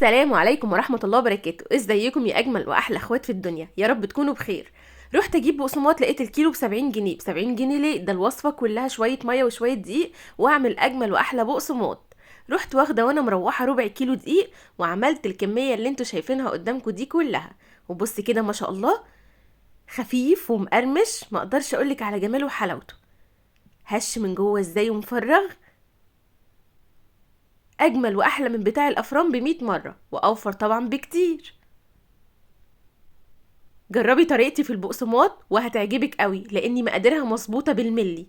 السلام عليكم ورحمة الله وبركاته. ازيكم يا اجمل واحلى اخوات في الدنيا؟ يا رب تكونوا بخير. رحت اجيب بقسماط لقيت الكيلو ب70 جنيه. ب70 جنيه ليه؟ ده الوصفة كلها شوية مية وشوية دقيق واعمل اجمل واحلى بقسماط. رحت واخدة وانا مروحة ربع كيلو دقيق وعملت الكمية اللي انتوا شايفينها قدامكم دي كلها. وبص كده ما شاء الله خفيف ومقرمش، ما اقدرش اقولك على جماله وحلاوته. هش من جوه ازاي ومفرغ، اجمل واحلى من بتاع الافران بمية مرة واوفر طبعا بكتير. جربي طريقتي في البقسماط وهتعجبك قوي لاني مقاديرها مظبوطة بالملي،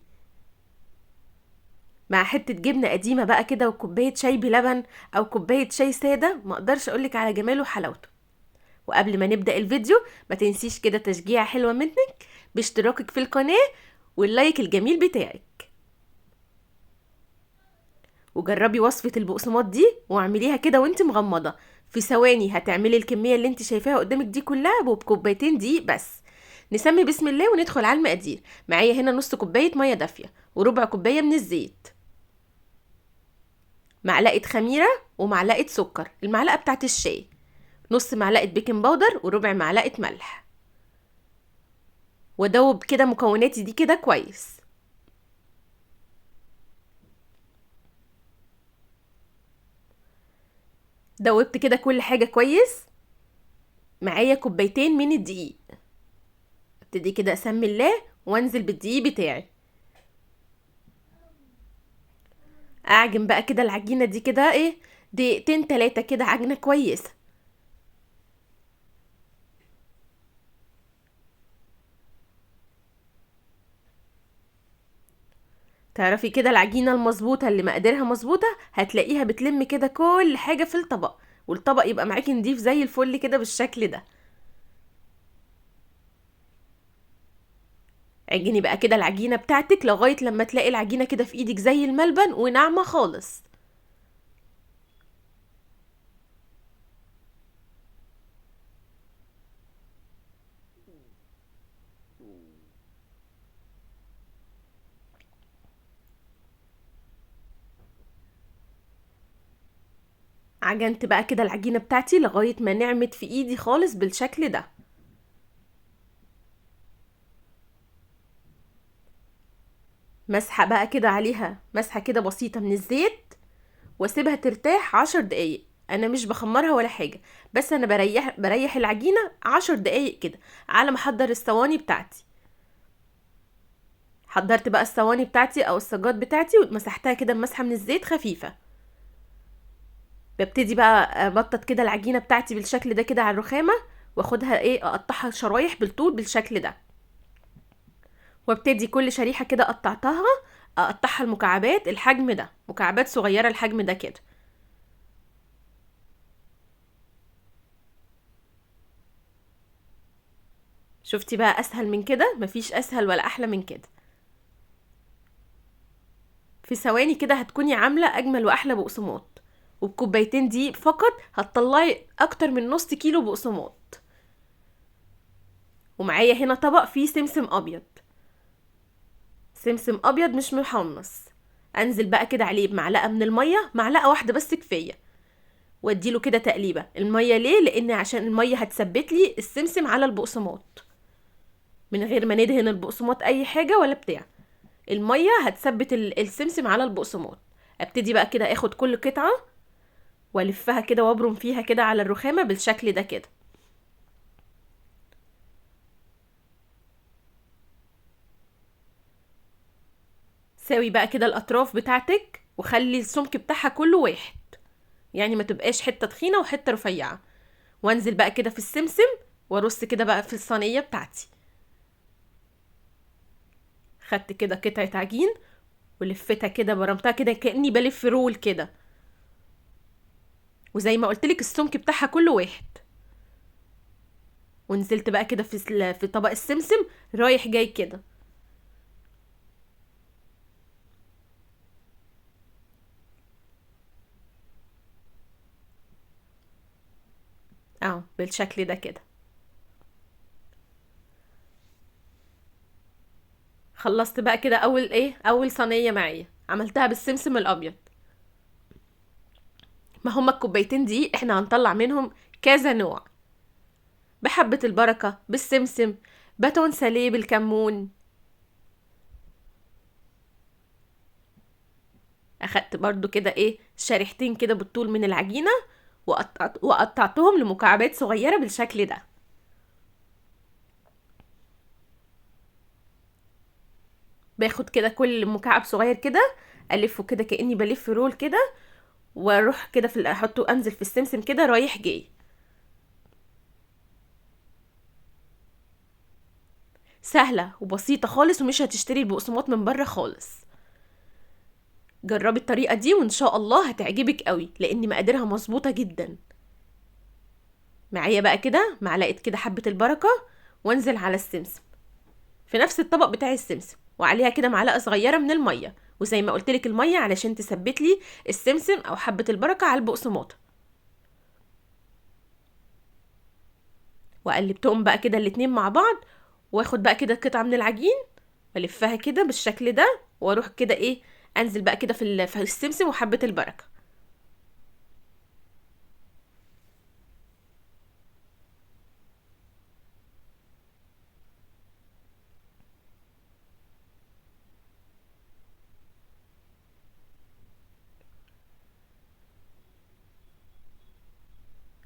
مع حتة جبنه قديمة بقى كده وكوبايه شاي بلبن او كوباية شاي ساده، ما اقدرش اقولك على جماله وحلاوته. وقبل ما نبدا الفيديو ما تنسيش كده تشجيع حلوة منك باشتراكك في القناة وال like الجميل بتاعك. وجربي وصفة البقسماط دي واعمليها كده وانت مغمضة، في ثواني هتعملي الكمية اللي انت شايفاها قدامك دي كلها وبكوبايتين دقيق بس. نسمي بسم الله وندخل على المقادير. معايا هنا نص كوباية مية دافية وربع كوباية من الزيت، معلقة خميرة ومعلقة سكر، المعلقة بتاعت الشاي، نص معلقة baking powder وربع معلقة ملح. وادوب كده مكوناتي دي كده كويس. دوبت كده كل حاجة كويس. معايا كوبايتين من الدقيق، ابتدي كده اسمي الله وانزل بالدقيق بتاعي. اعجن بقى كده العجينة دي كده ايه دقيقتين تلاتة كده عجنة كويسة. تعرفي كده العجينة المظبوطة اللي مقاديرها مظبوطة هتلاقيها بتلم كده كل حاجة في الطبق، والطبق يبقى معاكي نضيف زي الفل كده بالشكل ده. عجني بقى كده العجينة بتاعتك لغاية لما تلاقي العجينة كده في ايدك زي الملبن وناعمة خالص. عجنت بقى كده العجينة بتاعتي لغاية ما نعمت في ايدي خالص بالشكل ده. مسحة بقى كده عليها مسحة كده بسيطة من الزيت واسيبها ترتاح 10 دقايق. انا مش بخمرها ولا حاجة، بس انا بريح العجينة 10 دقايق كده على ما احضر الصواني بتاعتي. حضرت بقى الصواني بتاعتي او الصاجات بتاعتي ومسحتها كده بمسحة من الزيت خفيفة. ببتدي بقى ابطط كده العجينة بتاعتي بالشكل ده كده على الرخامة، واخدها ايه اقطعها شرايح بالطول بالشكل ده. وابتدي كل شريحة كده قطعتها اقطعها المكعبات الحجم ده، مكعبات صغيرة الحجم ده كده. شفتي بقى اسهل من كده؟ مفيش اسهل ولا احلى من كده. في ثواني كده هتكوني عاملة اجمل واحلى بقسماط، وبكوبايتين دقيق فقط هتطلعي اكتر من نص كيلو بقسماط. ومعايا هنا طبق فيه سمسم ابيض، سمسم ابيض مش محمص. انزل بقى كده عليه بمعلقه من المية، معلقه واحدة بس كفاية، واديله كده تقليبه. المية ليه؟ لان عشان المية هتثبت لي السمسم على البقسماط من غير ما ندهن البقسماط اي حاجة ولا بتاع. المية هتثبت السمسم على البقسماط. ابتدي بقى كده اخد كل قطعه والفها كده وابرم فيها كده على الرخامه بالشكل ده كده. ساوي بقى كده الاطراف بتاعتك وخلي السمك بتاعها كله واحد، يعني ما تبقاش حتة تخينة وحتة رفيعة. وانزل بقى كده في السمسم وارص كده بقى في الصينية بتاعتي. خدت كده قطعه عجين ولفتها كده برمتها كده كاني بلف رول كده، وزي ما قلت لك السمك بتاعها كله واحد. ونزلت بقى كده في طبق السمسم رايح جاي كده. اهو بالشكل ده كده. خلصت بقى كده اول صينية معايا عملتها بالسمسم الابيض. ما هما الكوبايتين دي احنا هنطلع منهم كذا نوع، بحبة البركة، بالسمسم، bâton salé بالكمون. اخدت برضو كده ايه شريحتين كده بالطول من العجينة وقطعتهم لمكعبات صغيرة بالشكل ده. باخد كده كل مكعب صغير كده الفه كده كأني بلف roll كده، واروح كده في احطه انزل في السمسم كده رايح جاي. سهلة وبسيطة خالص، ومش هتشتري البقسماط من بره خالص. جربي الطريقة دي وان شاء الله هتعجبك قوي، لان مقاديرها مظبوطة جدا. معايا بقى كده معلقة كده حبة البركة، وانزل على السمسم في نفس الطبق بتاع السمسم، وعليها كده معلقة صغيرة من المية. وزي ما قلت لك المية علشان تثبت لي السمسم او حبة البركة على البقسماط. وقلبتهم بقى كده الاتنين مع بعض، واخد بقى كده قطعة من العجين والفها كده بالشكل ده، واروح كده ايه انزل بقى كده في السمسم وحبة البركة.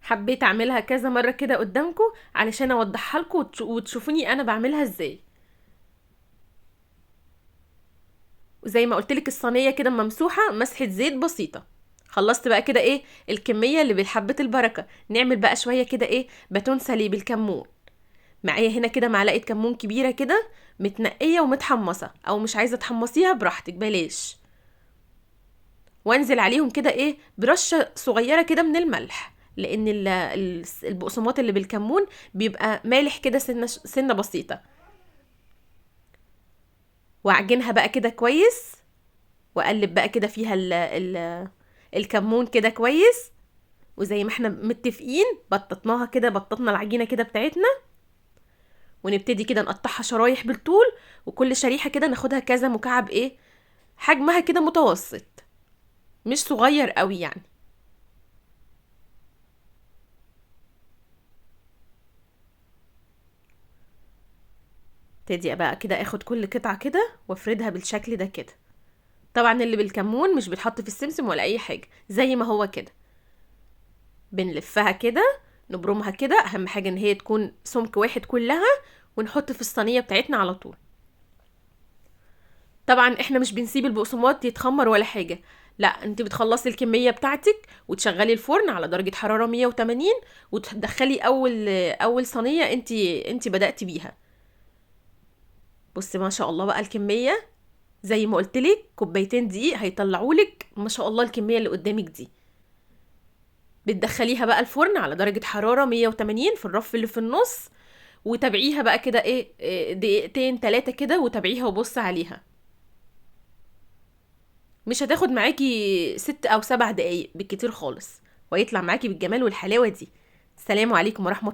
حبيت اعملها كذا مرة كده قدامكم علشان اوضحها لكم وتشوفوني انا بعملها ازاي. وزي ما قلت لك الصينية كده ممسوحة مسحة زيت بسيطة. خلصت بقى كده ايه الكمية اللي بالحبة البركة. نعمل بقى شوية كده ايه bâton salé بالكمون. معايا هنا كده معلقة كمون كبيرة كده متنقية ومتحمصة، او مش عايزة تحمصيها براحتك بلاش. وانزل عليهم كده ايه برشة صغيرة كده من الملح، لان البقسماط اللي بالكمون بيبقى مالح كده سنة بسيطة. واعجنها بقى كده كويس، واقلب بقى كده فيها الكمون كده كويس. وزي ما احنا متفقين بططناها كده، بططنا العجينة كده بتاعتنا، ونبتدي كده نقطعها شرايح بالطول، وكل شريحة كده ناخدها كذا مكعب ايه حجمها كده متوسط مش صغير قوي يعني. ابتدي بقى كده اخد كل قطعة كده وافردها بالشكل ده كده. طبعا اللي بالكمون مش بيتحط في السمسم ولا اي حاجة، زي ما هو كده بنلفها كده نبرمها كده. اهم حاجة ان هي تكون سمك واحد كلها، ونحط في الصينية بتاعتنا على طول. طبعا احنا مش بنسيب البقسماط يتخمر ولا حاجة، لا انت بتخلصي الكمية بتاعتك وتشغلي الفرن على درجة حرارة 180، وتدخلي اول صينية انت بدأتي بيها. بصي ما شاء الله بقى الكمية زي ما قلت لك كوبايتين دقيق هيطلعوا لك ما شاء الله الكمية اللي قدامك دي. بتدخليها بقى الفرن على درجة حرارة 180 في الرف اللي في النص، وتابعيها بقى كده ايه دقيقتين تلاتة كده، وتابعيها وبص عليها. مش هتاخد معاكي 6 او 7 دقايق بالكتير خالص، ويطلع معاكي بالجمال والحلاوة دي. السلام عليكم ورحمة الله.